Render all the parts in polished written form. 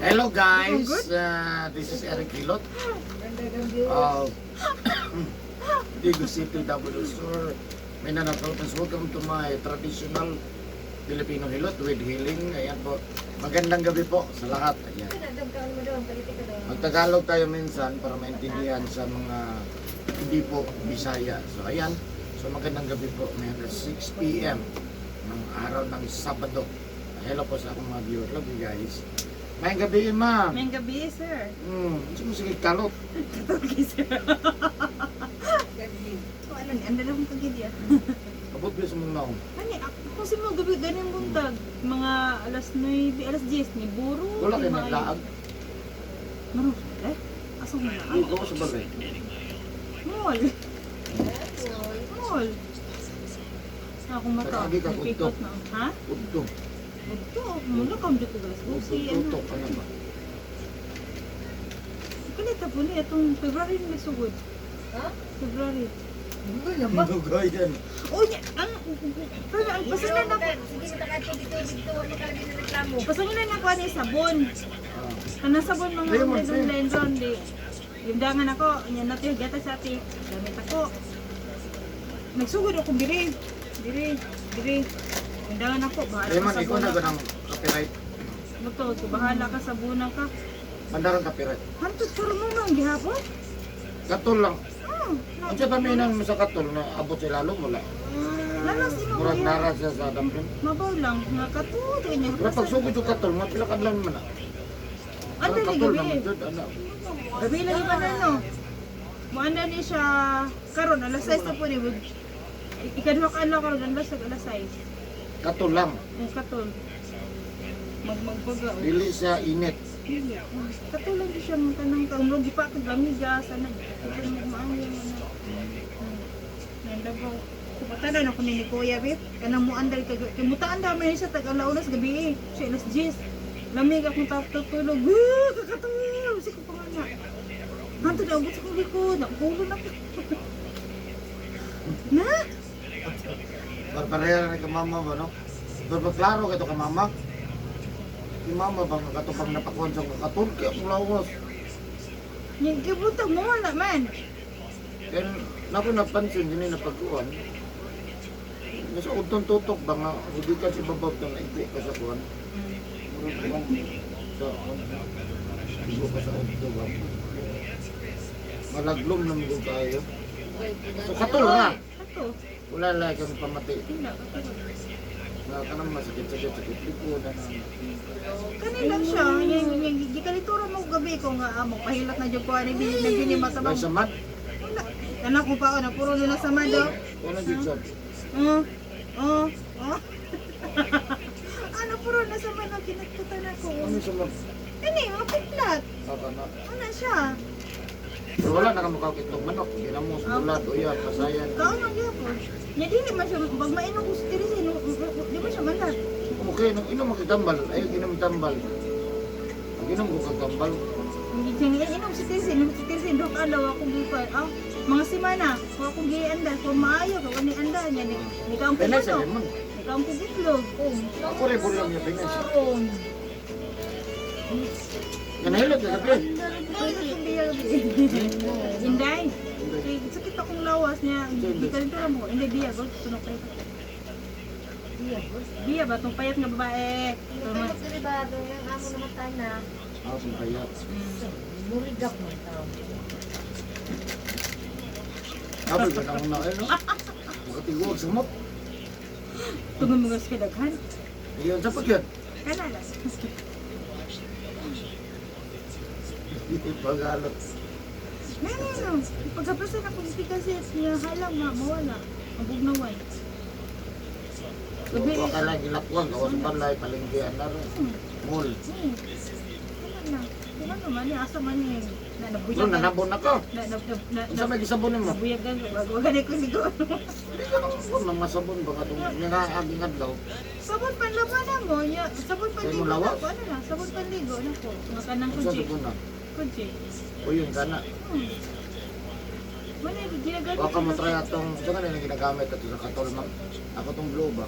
Hello guys, this is Eric Hilot of Digo City, Davao Sur, Mindanao, Philippines. Welcome to my traditional Filipino Hilot with healing. Ayan po. Magandang gabi po sa lahat. Ayan. Magtagalog tayo minsan para maintindihan sa mga hindi po Bisaya. So ayan. So magandang gabi po. Ngayon ay 6 p.m. ng araw ng Sabado. Hello po sa akong mga viewers. Love you guys. May gabi, ma'am. May gabi, sir. Gusto mo sige kalot. Okay, sir. So, ano ni, ang dalawang pagidi ah. Abot ba sa mong naong? Ani, ako si mga gabi, ganyan buntag. Mga alas 9, alas 10, ni Buro. Wala kayo ni Maayo. naglaag. Marunong eh? Asa mo na? Hindi ko sa balay. Mall. Mall. Sa akong mata. Lagi ka May pikot udto. na. Ha? Udto. Udto. Mula ka dito alas 12. Ano? Udto ka na ba? Kalita po niya itong February na sugod. Ha? February. Dugayan. Oh, niya, ang, pero ang pasangan na, Sige, matakatid dito, dito, makalagay na reklamo. pasangan na ako ani sabon. Ah. Kanang sabon mga Lemon, online sir. online ron di. Limdangan ako, nya nato yung gata sa ati. Gamit ako. Nagsugod ako diri. Diri, diri. Limdangan ako, bahala ka Lemon, sa ikaw na buna. ganang copyright. Buto, so bahala ka sa buna ka. Mandarang copyright. Hantot karon mo nang gihapon. Katol lang. Ah, Ang sa kami nang sa katol na abot sa lalong wala. Lalas imo Murag kuya. nara siya sa dampi. Mabaw lang, nga katod niya. Pero pag sugod yung katol, mga pila kadlaw naman na. Ano Parang ni katol gabi? naman jud ana. Gabi lagi ba na no? Muanda ni siya karon alas 6 na po ni. Ikaduha ka adlaw karon alas 6. Katol lang. Ang katol. Magmagbaga. Oh. Dili siya init. Dili. Katol lang siya mga kanang kaumrog pa kag lamiga sana. Katol mo maayo na. Nandabaw. Kupatanan ako ni Kuya be. Kanang muandal kag kay mutaan da man siya tag alaunas gabi eh. Siya alas 10. Lamig akong tutulog. Woo, kakatol. Sige ko pa nga. Hanto na abot sa kong likod. Nakulo na ko. Na? Barbarera na ka mama ba no? Pero klaro kato ka mama. Si mama bang katupang napakuan sa katol kay akong lawas. Yung gibuntag mo wala man. Then nako napansin din na pagkuan. Nasa utong tutok ba nga hindi ka si babaw tang naigko ka sa kuan. Murag kuan sa kuan. Igo ka sa udto ba? Malaglom na mo tayo. So katol na. Ato. Wala lang kang pamati. Tingnan katol. Na kanang masakit-sakit sakit likod na. Kani lang siya, yung yung gikalitura mo gabi ko nga amo pahilot na jud ko ani bini na bini Wala matabang. sa mat. Wala. Anak ko pa ako na puro na sa mado. Wala jud sa. Oh. Oh. Oh. Ano puro na sa mado kinatkutan ako. Ano sa mat? Kani mga puklat. Baka na. Ano siya? Pero wala na ka mukha kitong manok. Ginamos, bulat, uya, pasayan. Kaon ang gyapon. Nya dili man siya pag mainom ko sa tirisin, di man siya manlat. Okay, nung inom mo kagambal, ayaw ginom tambal. Pag inom ko kagambal, Hindi inom si Tirsin, inom si Tirsin, dok alaw akong gipan. Ah, mga simana, ko akong gianda, ko maayo, ko ni anda niya ni ni kaong pinay sa kuno. lemon. Ni kaong itlog. Ako rin bulang niya, pinay siya. Nanahilot ka gabi. Inday. Kay sakit akong lawas niya. Hindi ka rin mo. Inday biya go tunok kay. Biya ba tong payat nga babae? Pero diri ba, doon yung amo na mata na, Ah, payat. murigap mo tao. Kapal ba na na no? Makatiguag sa mot. Tungod mo sa daghan. Iyon sa pagyod. Kana lang. Pagalot. No, no, no. Pagkapasa na kung kasi niya halang nga mawala. Mabugnawan. Gabi. Wa ka lang gilakwan, gawas balay, palengke, andar. Mall. Wala na. Kung ano man, eh, asa man eh. Na No, nabuyagan. nanabon na ka. Na na na na Unsa may gisabon nimo? nabuyagan. Wag wag ko ligo. Hindi ka nang kung masabon ba katong nga adlaw. Sabon panlaban na mo, nya, sabon panligo Sa imong na lawas? ko, ano na, sabon panligo na ko. Mga kanang Unsa kutsi. sabon na? Kutsi. O yun kana. Wala, ginagamit. Wa ka mo try atong unsa ka na ginagamit ato sa katol ma'am. Ako tong blue ba?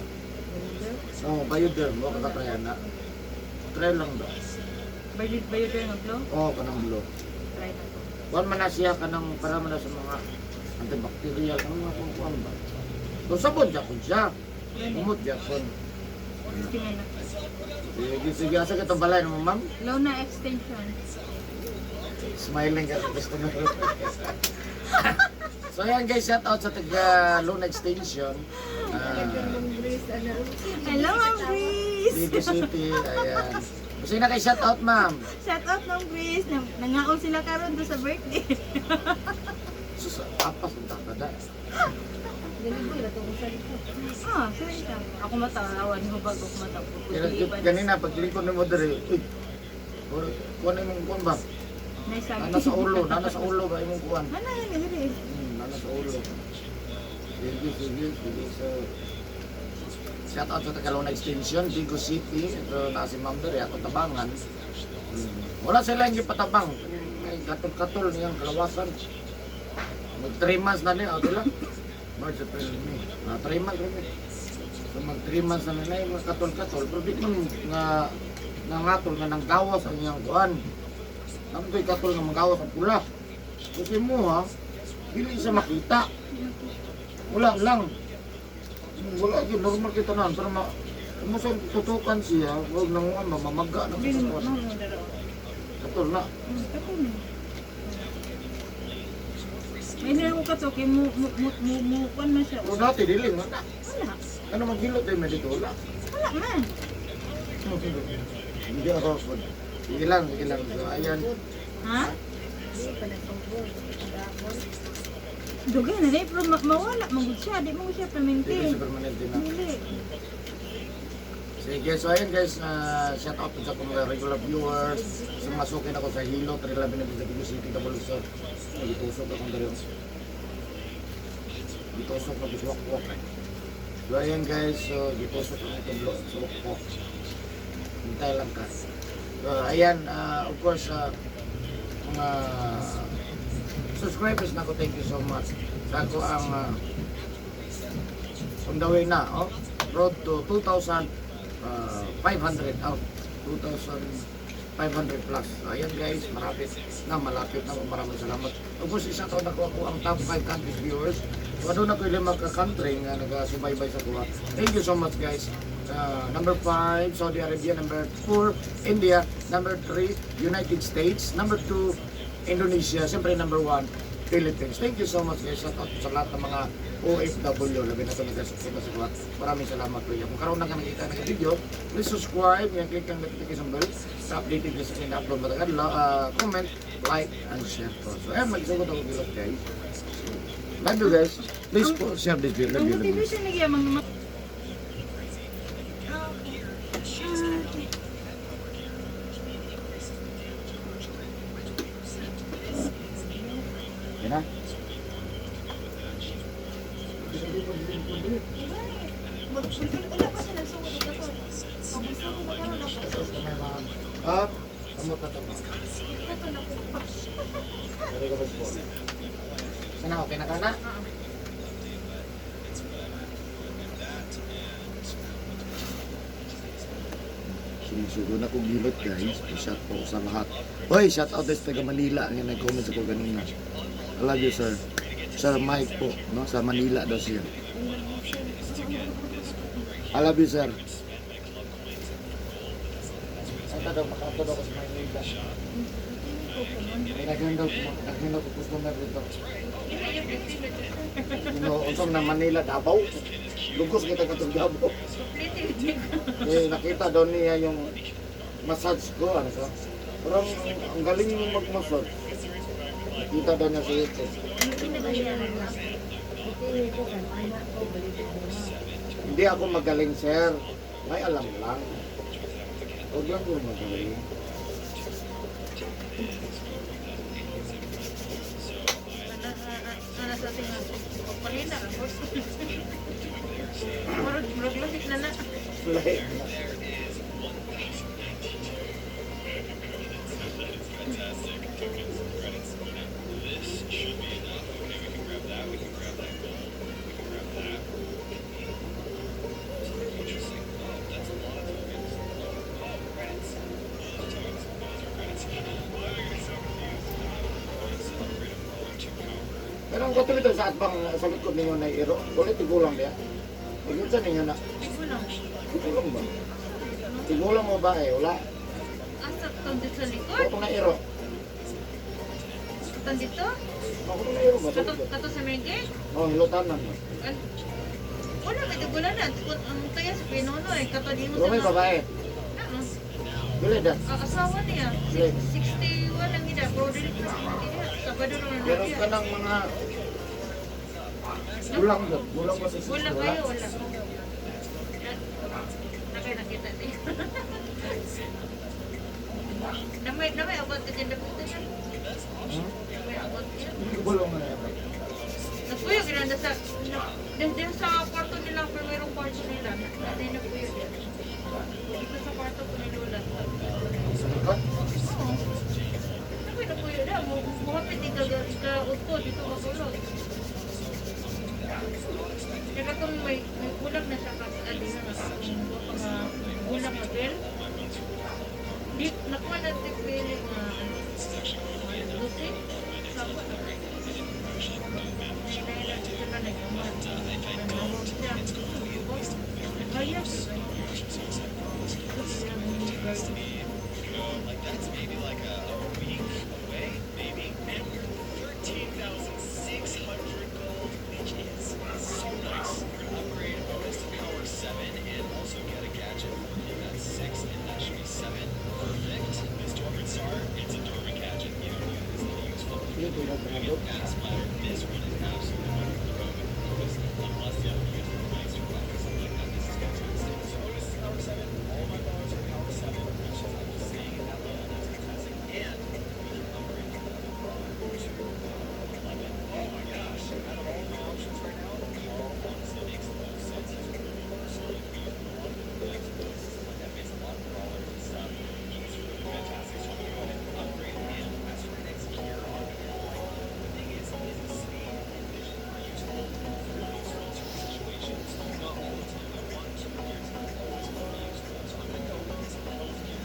Oh, bioderm, wa ka ka try ana. Try lang ba? Bayod bayod nga glow. Oo, kanang blue. Try na to. Kuan man na siya kanang para man na sa mga antibacterial kanang mga kung kuan ba. So sabon gyapon siya. Umot gyapon. Tingnan na. Sige, sige. Asa ka balay mo, ma'am? Lona extension. Smiling ka sa customer. So ayan guys, shout out sa taga Luna Extension. Ma'am Grace, ano? Hello, Ma'am Grace! Ligo City, ayan. Gusto na kay shout out, ma'am. Shout out, Ma'am Grace. Nangaon sila karon do sa birthday. Sus, apas ang takada. Daliboy, ratong sa dito. Ah, sorry ka. Ako matawa, ni hubag ako matawa. Pero ganina, paglingkod ni mo dere, uy, kuan imong kuan ba? Nice. Nana sa ulo, nana sa ulo ba imong kuan? Nana yan, dili. Nana sa ulo. Sige, sige, sige. So, shout out sa Tagalona Extension, Bigo City. Ito na si Ma'am Dere, ako tabangan. Wala sila yung patabang. May katol-katol niyang kalawasan. Mag 3 months na niya, o lang. March, April, May. Ah, 3 months rin eh. So mag 3 months na nila yung mga katol-katol. Pero di man nga nangatol nga nang gawas ang iyang kuan. Naman katol nga magawas ang pula. Kasi mo ha, dili siya makita. Wala lang. Wala yun, normal kita na. Pero ma, kung sa tutukan siya, huwag nang mamamaga na Dili sa mo kuan. mo daro. Katol na. Katol ni. May nila ko kato kay mo mo mo mo mo kuan man siya. Pero dati, dili nga na. Wala. Ano maghilot din, may dito, wala. Wala man. Hindi ako. Sige lang, sige lang. So, ayan. Ha? Di pa nagsugod. Dapon. Dugay na rin, pero mawala man gud siya, di mo siya Sige, permanente. sa permanente na. Dili. Sige, so ayan guys, shout out po sa akong mga regular viewers. Sumasukin ako sa Hilo, 311 na sa Bigo City, Tabalusod. Gitusok akong dali. Gitusok ako sa wakwak. So ayan guys, so gitusok ako itong sa wakwak. Hintay lang ka. So ayan, of course, mga subscribers na ko, thank you so much. Sa ako ang on the way na, oh. Road to 2,500 out. 2,500 plus. So, ayan guys, malapit na, malapit na. Maraming salamat. Of course, isa taon ako ako ang top 5 countries viewers. So, ano na ko yung lima ka country nga nagasubaybay sa kuha. Thank you so much guys. Number 5, Saudi Arabia. Number 4, India. Number 3, United States. Number 2, Indonesia. Siyempre, number 1, Philippines. Thank you so much guys. Shout out sa lahat ng mga OFW. Labi na ito nagkasuporta sa kuha. Maraming salamat kuya. Kung karoon na ka nakita ng video, please subscribe and click ang notification bell sa updated ka sa aking upload matagal. Comment, like, and share po. So, ayun, magsugod ako gilot guys. Love you guys. Please po, share this video. Ang Love you, love you. motivation niya mga Yan na. Wala pa siya nagsugod og katol. Pagbusog na karon ako. Up. Kamot na ito. Katol ako. Very good po. Sana okay na ka na? Sumusugo na kong gilot guys. Shout po sa lahat. Hoy, shout out sa taga Manila. Ang nag-comment sa ko kanina. I love you, sir. Sir Mike po, no? Sa Manila daw siya. I love you, sir. Ito daw, makato daw ko sa Manila. Naghandaw ko customer dito. You know, unsang na Manila, Davao. Lugos kita katong Davao. Eh, nakita daw niya yung massage ko, ano sa? Parang ang galing mo mag-massage. Nakita daw niya sa YouTube. Tingin ko kan anak ko balik ko na. Hindi ako magaling, sir. May alam lang. Huwag lang kung magaling. Ana sa ating pagpalina ako. Murag murag lahit na na. Lahi. Pero ang katulad ito sa atbang sa likod ninyo na iro, ulit tigulang niya. Tigul sa ninyo na. Tigulang. Tigulang ba? Tigulang mo ba eh? Wala. Asa tong dito sa likod? Ako na iro. Katong dito? Ako na iro ba? Sa Kato, likod. kato sa main gate? Oh, hilutanan. Wala kay tigulang na. Ang kaya sa Pinono eh. Kato di mo Pero may babae. Oo. Dili da. Ang asawa niya, Dili. 61 lang niya. Pero dili ko Sabado lang Pero niya. kanang mga gulang ba? Gulang ba sa Wala kayo, wala. Nakay nakita niya. Namay abot ka dyan dapat niya. Hmm? Namay abot niya. Hindi gulang na yan. Nagpuyo ginanda sa dahil sa kwarto nila, primerong kwarto nila. Nanay nagpuyo diyan. Dito sa kwarto ko ni Lola. Sa likod? Oo. Namay nagpuyo na. Muhapit di ka ka dito matulog. Kaya kung may kulang na siya kasi ali na mga kulang na bill. Di, nakuha na di pili nga ano, mga 12. Sabo na. May nailan siya na nagyaman. Nanawag siya. Nagkaya siya. Like that's maybe like a week away, maybe. And we're 13,600 gold, which is so nice. We're gonna upgrade Otis to power 7 and also get a gadget for him at 6, and that should be 7. Perfect. This Dormant Star, it's a dormant gadget. You don't use it useful. Dili gulang We na get that splatter. This one is absolutely wonderful to go with Otis, unless you have to use for ice or rock or something like that. This is fantastic. So Otis is power 7. All of my brawlers are power 7, which is I'm just staying at that level. That's fantastic. And we can upgrade the other brawler to 11. Oh my gosh. Out of all my options right now, Carl honestly makes the most sense. He's really versatile. He can be used in a lot of different decks, places like that. Makes a lot of brawlers and stuff. He's really fantastic. So I'm gonna go ahead and upgrade him. As for my next gear on him, like the thing is his speed and vision are useful, really useful in certain situations. Not all the time. I want two gears that are always going to be useful. So I'm gonna go with this health gear.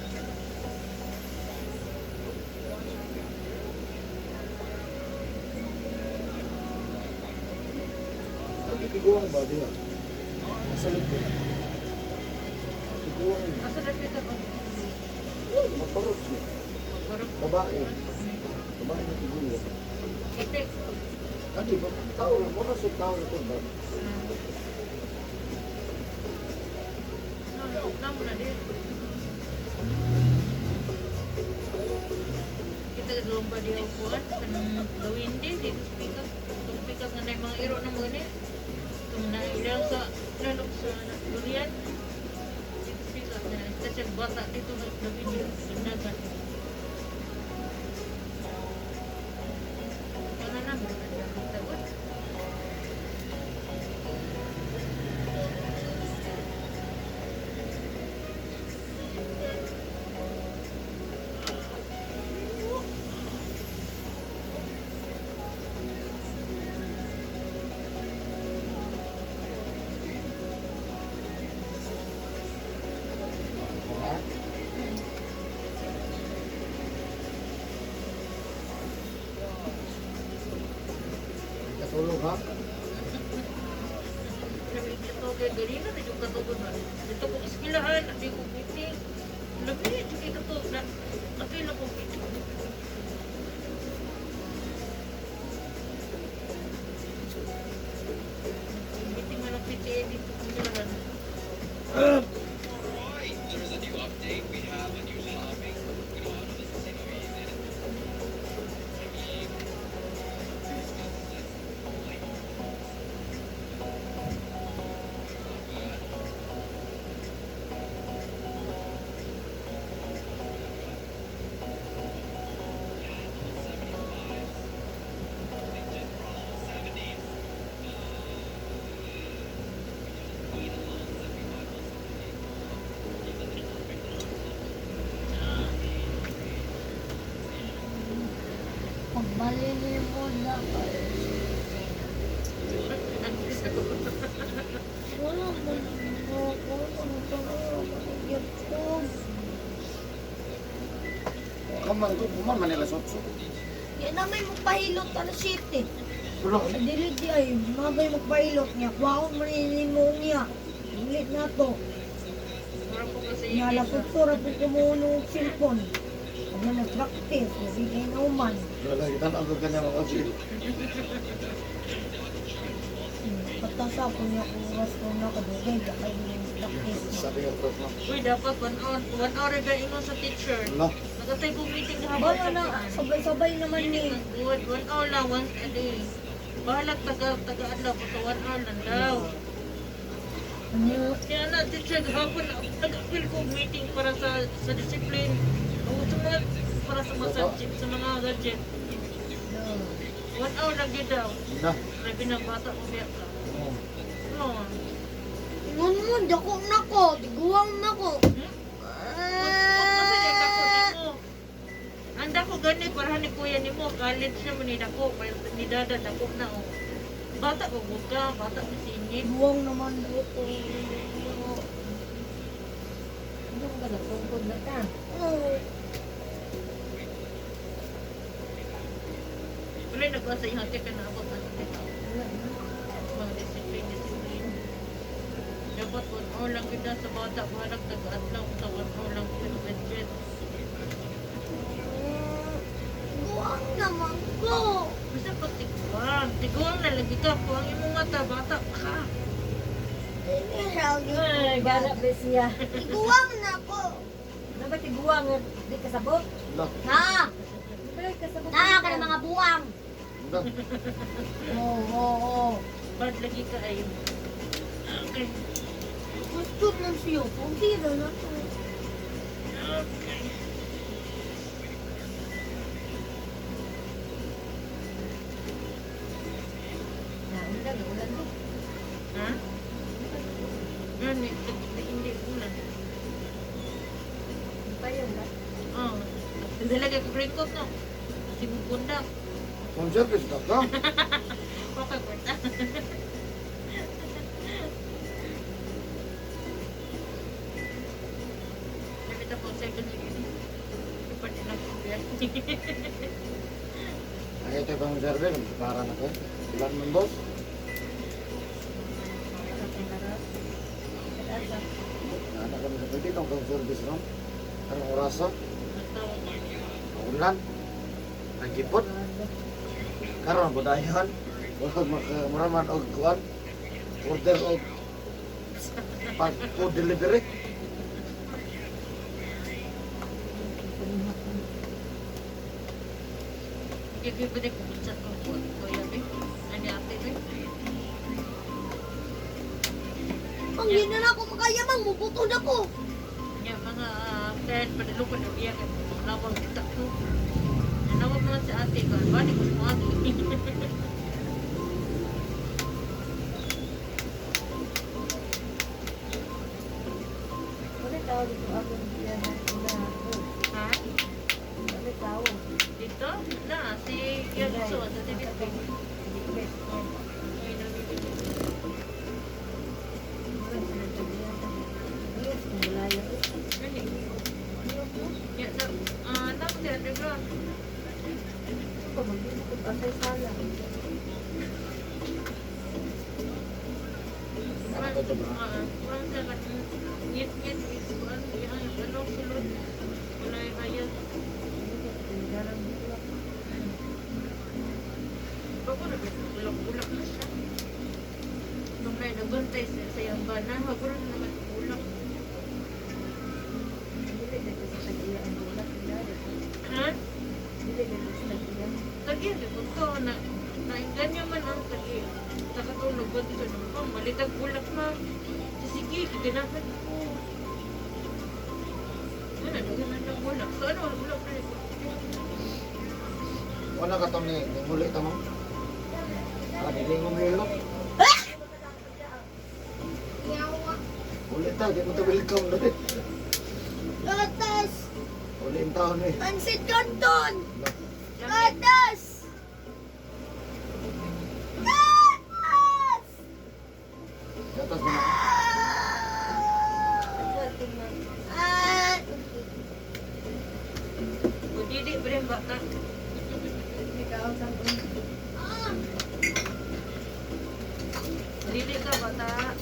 Tigulang ba diya? Sa likod. Tigulang. Asa dapat ako? Maparot siya. Babae. Babae na tigulang. Ite. Adi ba? Tao lang. Wala sa tao ito ba? No, namo na din. Kita gagawin ba di upuan? Kanang gawin din, dito sa pikas. Itong pikas na na yung mga iro na mga ni. Itong nailang sa, lalok sa durian. Dito sa pikas na, kasi bata dito na gawin din, ganagan. Wala na, mga nagkakita. Ha? Katulog ha? Sabi ito kay Galina, medyo katugod na. Dito ko iskilahan, abi ko meeting. Labi, sige katug na. Nakila ko meeting. Meeting man ang PTA dito ko iskilahan. Alright, there's a new update. We have a new topic. We're gonna auto this season. Pagmalilimo na kayo. Wala mo ako. Ang ko. Kaman to, kuman Manila Sotso. Yan na may magpahilot alas 7. Wala. Sa dili di ay, mabay magpailot niya. Kwaon man ni mo niya. Ulit na to. Mura po kasi Niya lapot ra po kumuno og cellphone. Ano nag-practice, nabigay na uman. Wala kita na ako kanya mga chill. Patasa ko niya kung oras ko na kadugay, di kay practice na. Sabi nga prof no. Uy, dapat 1 hour. 1 hour ga ingon sa teacher. Wala. Nagatay ko meeting hapon. Wala na, sabay-sabay naman ni. Good. 1 hour lang, once a day. Bahalag taga taga adlaw ko sa 1 hour lang daw. Ano? Kaya na, teacher, gahapon, nag-appeal ko meeting para sa discipline. O sa mga, para sa mga subject, sa mga gadget. 1 hour lang yun daw. Wala. Grabe na bata ko siya ka. Oh. No. Ingon mo, dako na ko, tiguang na ko. Hmm? Kasi yung dako nimo. Ang dako gani para ni kuya nimo, college na man ni dako, pero ni dada dako na oh. Bata ko ka, bata ko sinit. Tiguang naman ko. Ano ka natungkod na ka? Oo. Wala nagkuha sa iyong ka na abot ang kita. Mga discipline, discipline. Dapat 1 hour lang kita sa bata, bahalag taga-adlaw sa 1 hour lang sa budget. Tiguang naman ko. Basta pag tiguang, tiguang na lagi ka, kuang imong mata, bata ka. Ay, gana ba siya? Tiguang na ko. Ano ba tiguang? Di kasabot? Wala. Ha? Ay, kasabot. Na ka ng mga buwang. Wala. Oo, oo, oo. Bad lagi ka ay. Okay. Gusto lang siya. Kung sino na to. Okay. Naulan, naulan mo. Ha? Yan, eh, hindi ulan. Payong ba? Oh. Dalaga ko raincoat no. Kasi mukunda. Home service na ka. Baka kwarta. Nakita po sa second yun. Ipat na ko biya. Ay, ito yung home service. Para na ko. Ilan man boss? Nana kami sa pwede itong home service no? Anong orasa? Ulan. Nagipot. Karon po dayon. Wala maka og kuan. Order og pag food delivery. Hindi ko pwede kung ko po. Kuya, be. Ano ate, be? Pag hindi na ako makayamang, muputol ako. Nya mga friend, padalo ko na biya kay nawag kita ko. Nawag naman si ate ko. Balik ko sa ate. Wala tawag dito ako diyan na ako. Ha? Wala tawag. Dito? Na, si Gyatso sa TV. Ay, nabibigay. Gani. Ya, sa, tapos si underground. Ano ba ito bro? Kurang sa kanang ngit-ngit is kuan yang ano sulod. Wala yung hayag. Bago na bulak-bulak na siya. Nung may nagbantay sa iyang bana, bago na naman bulak. Ha? Tagyan, di ba ko na nainganyo man ang tagi. Sa katulog ba dito nung pang malitag bulak ma. Sige, ganahan ko. Ano, daghan ng bulak. So ano, bulak na ito. Wala ka to ni muli ta mo. Ah, dili mo hilo. Uli ta, di mo to welcome dali. Gatas! Uli ang taon eh. Pansit Canton! Gatas! Gatas! Gatas mo na. Ah! O didi, pa rin bata. Ah! Dili ka bata.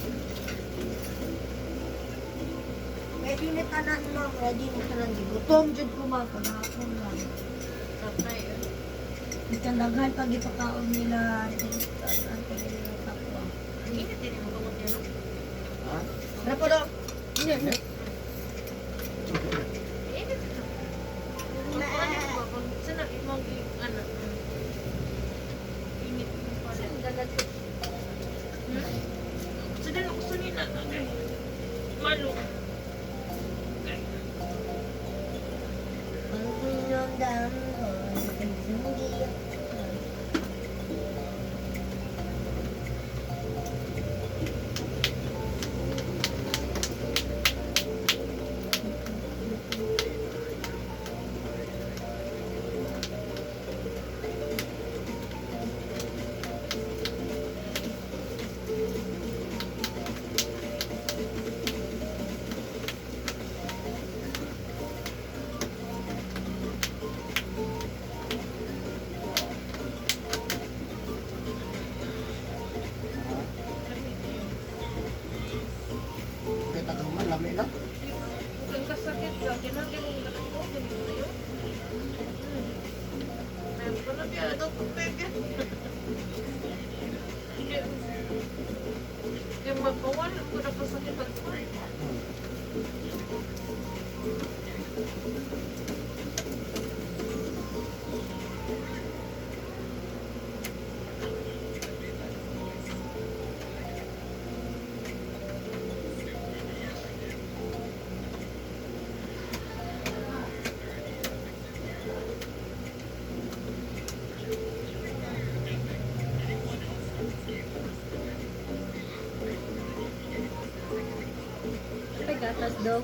Ready na tanan ma'am, ready na tanan. Gutom jud ko ma'am, paghapon lang. Sakay eh. Bisan daghan pag ipakaon nila, ang nila takwa. Ang init din mo kamot niya, no? Ha? Ano po daw? Hindi. Init ito. Ano ba? Pag sana imong ano? Init mo pa. Saan dagat? Sa dalo gusto nila. Okay. Malo. Okay. Ang pinundang ko, hindi. Kita ka man, lami na. Kung kasakit ka, kinahanglan mong nakatuo, ganito tayo. Meron ko na biya, ano kung pwede. Kaya magkawal ko na kasakit ang ko. Ay, gatas daw.